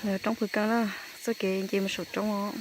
Roob Pw Keeb na, txoj kev nce mus saum roob os.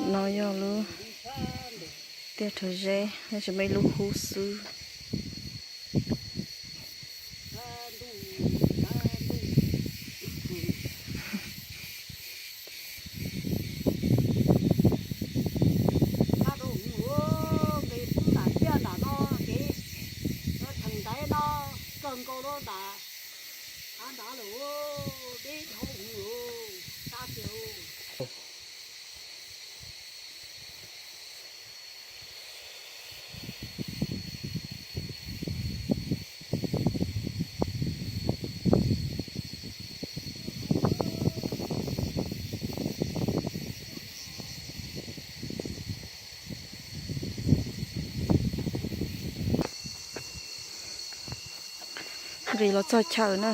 No yog lub tiaj rhawv zeb, tab sis muaj ib lub hub xwb. Nqis los txog chaw na.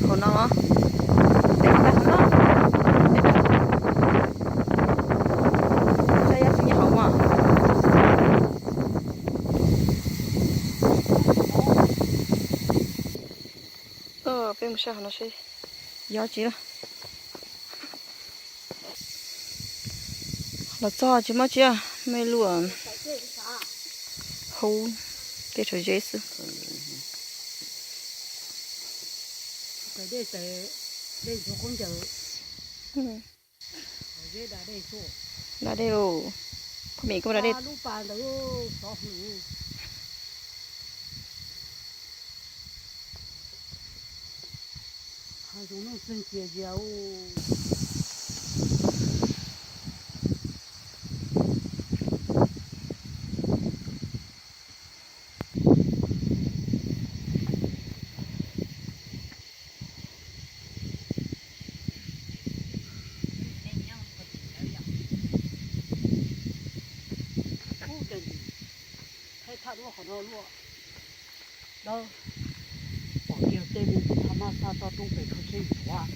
Hauv no, peb tag hauv no. Saib yog tsis nyob hauv mas. Peb mus saib hauv no seb yog tsis. Los txog tsis muaj tsi, muaj lub hub, tiaj rhawv zeb xwb. Da dej lauj. Phaj Mim, koj da dej. Ub, thaij thaj duab qhov no luaj dawb, pom kiag tej mus tha maj xaj toj roob pem kho tsheb ntsuav.